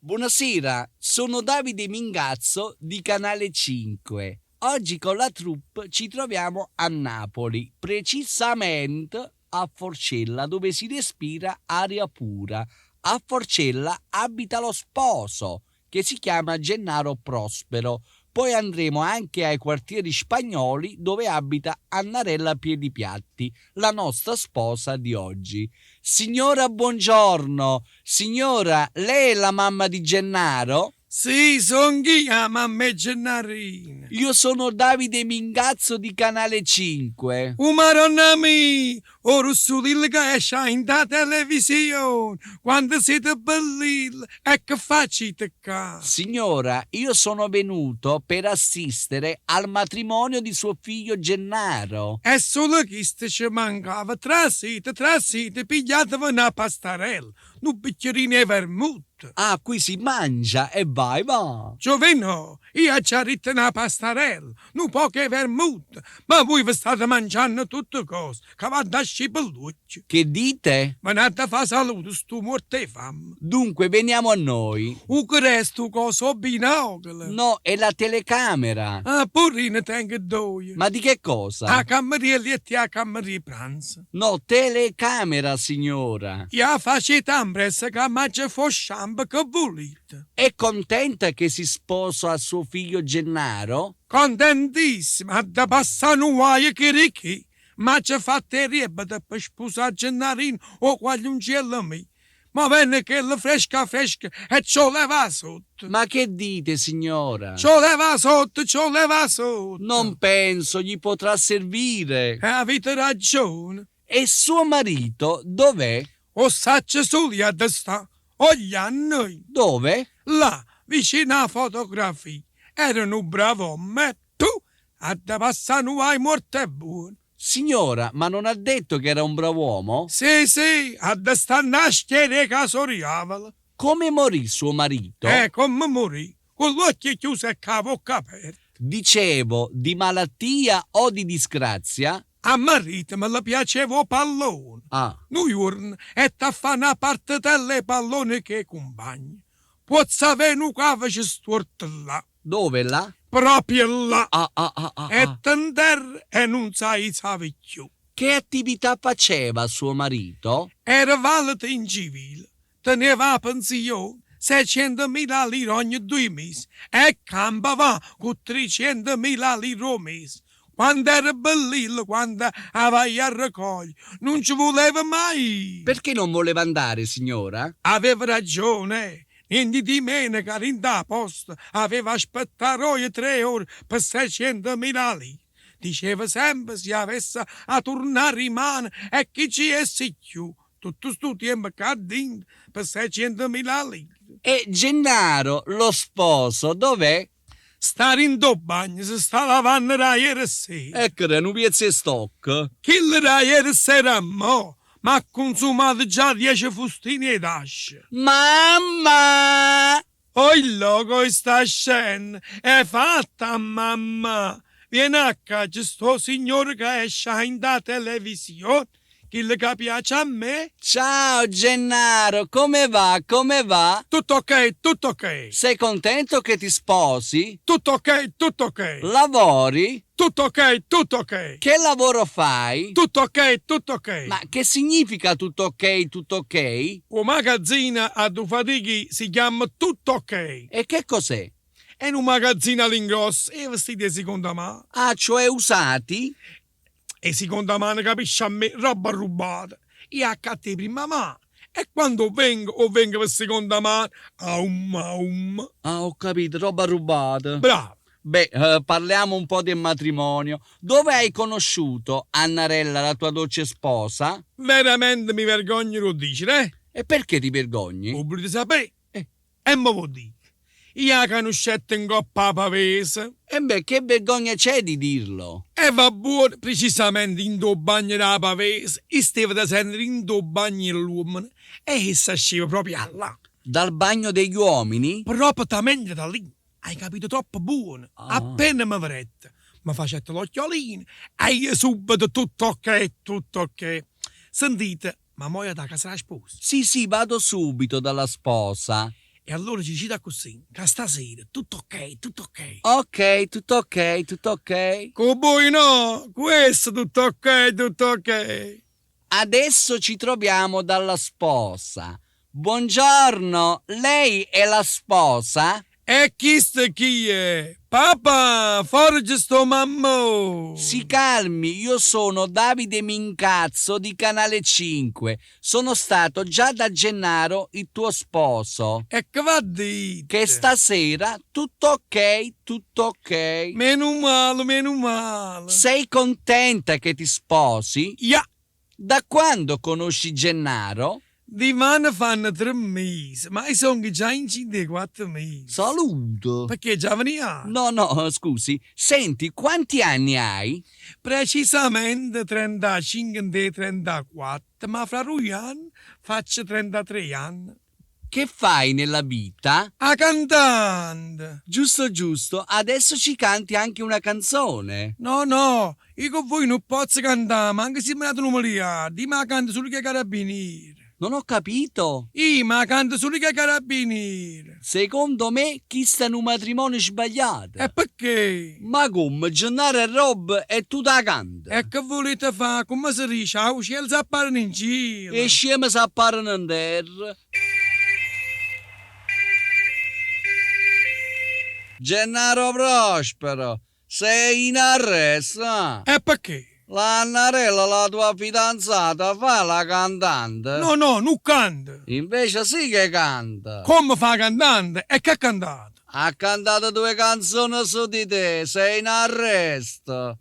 Buonasera, sono Davide Mingazzo di Canale 5. Oggi con la troupe ci troviamo a Napoli, precisamente a Forcella, dove si respira aria pura. A Forcella abita lo sposo, che si chiama Gennaro Prospero. Poi andremo anche ai quartieri spagnoli dove abita Annarella Piedipiatti, la nostra sposa di oggi. Signora, buongiorno. Signora, lei è la mamma di Gennaro? Sì, songh'io 'a mamma 'e Gennarino. Io sono Davide Mingazzo di Canale 5. Uh Maronna mia, 'o russulillo ca esce 'a 'int' 'a televisione, quanto site bellillo e che facite ccà? Signora, io sono venuto per assistere al matrimonio di suo figlio Gennaro. E sulo chisto ce mancava, trasite, trasite, pigliateve na pastarella, nu bicchierino 'e vermouth. Ah, qui si mangia e vai, va. Giuvinò, io aggia ritto na pastarella, nu poco 'e vermouth, ma vui ve state mangianno tutte cose, ca v'adda ascì pe ll'uocchie. Che dite? Ve n'adda fa salute stu muorto 'e famme. Dunque, veniamo a noi. Uh che d'è stu coso 'o binocolo? No, è la telecamera. Ah, pure io ne tengo ddoje. Ma di che cosa? 'A cammera 'e lietto e 'a cammera 'e pranzo. No, telecamera, signora. Ja, facite ampressa ca m'aggia fa 'o sciampo, che vulite? È contenta che si sposa a suo figlio Gennaro? Contentissima, adda passà nu guaio chirichì, m'aggia fatto 'e riebbete pe spusà Gennarino 'o guagliunciello mio, Mo vene chella fresca fresca e ce 'o leva 'a sotto. Ma che dite, signora? Ce 'o leva 'a sotto, ce 'o leva 'a sotto. Non penso, gli potrà servire. E avite ragione. E suo marito dov'è? O ssaccio sulo io addò sta. O llà noi. Dove? Là, vicino 'a fotografia. Era nu brav'ommo e tu adda passà nu guaio muorto e buono. Signora, ma non ha detto che era un brav'uomo? Sì, sì, adda sta 'na schiera 'e casa 'o diavolo. Come morì suo marito? Eh, comme morì? Cu ll'uocchie chiuse e cu 'a vocca aperta. Dicevo, di malattia o di disgrazia? A maritemo le piaceva 'o pallone. Ah. Nu juorno jette a fa na partitella 'e pallone cu 'e cumpagne. Puozz' avè nu cavece stuorto là. Dove là? Proprio là. Ah ah ah ah ah. Jette 'nterra e nun s'aizava cchiù. Che attività faceva suo marito? Era valito in civile, teneva 'a pensione, secientomila lire ogni duje mise e campava cu tricientomila lire 'o mese. Quant'era bellillo quando 'a vaje a recogliere, nun ce vuleva mai ì. Perché non voleva andare, signora? Aveva ragione, niente di meno ca dint' 'a posta aveva aspettà doje tre ore pe secientomila lire. Diceva sempe si avesse 'a turnà rimane e chi ce jesse cchiù, tutto stu tiempo ccà dinto pe secientomila lire. E Gennaro, lo sposo, dov'è? Sta dint' 'o bagno, se sta lavanno da ieri sera. E che d'è, nu piezzo 'e stocco? Chillo da ieri sera a mo m'ha cunsumato già diece fustine 'e tasce. Mamma! Oi lloco sta ascenno, 'e fatta a mammà! Viene 'a ccà, ce sta 'o signore ca esce 'a 'int' 'a televisione. Chillo ca piace a me. Ciao Gennaro, come va, come va? Tutto ok, tutto ok. Sei contento che ti sposi? Tutto ok, tutto ok. Lavori? Tutto ok, tutto ok. Che lavoro fai? Tutto ok, tutto ok. Ma che significa tutto ok, tutto ok? 'O magazzino addò fatichi si chiamma Tutto ok. E che cos'è? È nu magazzino all'ingrosso 'e vestiti 'e seconda mano. Ah, cioè usati? 'E siconda mano capisce a me, robba arrubbata. Io accatto 'e primma mano e quando 'o vengo, 'o vengo pe siconda mano, aumm aumm. Ah, ho capito, robba arrubbata. Bravo! Beh, parliamo un po' del matrimonio. Dove hai conosciuto Annarella, la tua dolce sposa? Veramente mi vergogno d' 'o dicere, eh? E perché ti vergogni? 'O vulite sapè? E mo v'o dico, io 'a canuscette 'ncoppa 'a Pavese. Embè, che vergogna c'è di dirlo? E va buono, precisamente dint' 'o bagno d' 'a Pavese, io stevo trasenno dint' 'o bagno 'e ll'uommene e essa asceva proprio 'a llà. Dal bagno degli uomini? Propetamente da lì. Hai capito troppo buono. Appena me vedette, me facette l'occhiolino e io subito tutto ok, tutto ok. Sentite, ma mo jate 'a casa d' 'a sposa? Sì, sì, vado subito dalla sposa. E allora ci dicite accussì, ca stasera tutto ok, tutto ok. Ok, tutto ok, tutto ok. Con voi no, questo tutto ok, tutto ok. Adesso ci troviamo dalla sposa. Buongiorno, lei è la sposa? E chisto chi è? Papà, forge sto mammone! Si calmi, io sono Davide Mincazzo di Canale 5. Sono stato già da Gennaro, il tuo sposo. E che va dite? Che stasera tutto ok, tutto ok. Meno male, meno male. Sei contenta che ti sposi? Ya! Da quando conosci Gennaro? Dimane fanno 3 mesi, ma io sono già incinta di 4 mesi. Saluto. Perché già veniva? No, no, scusi. Senti, quanti anni hai? Precisamente 35 e 34, ma fra 2 anni faccio 33 anni. Che fai nella vita? A cantante! Giusto, giusto. Adesso ci canti anche una canzone. No, no, io con voi non posso cantare, ma anche se mi date un miliardo, io ma canto solo che i carabinieri. Non ho capito. Io ma canto solo che i carabinieri. Secondo me, chi sta in un matrimonio sbagliato. E perché? Ma come? Gennaro e Rob e tu da canta. E che volete fare? Come si dice? 'O cielo s'apparano in giro. E scema s'apparano in terra. Gennaro Prospero, sei in arresto? ah? E perché? La Annarella, la tua fidanzata, fa la cantante? No, no, non canta. Invece sì che canta. Come fa cantante? E che ha cantato? Ha cantato due canzoni su di te, sei in arresto.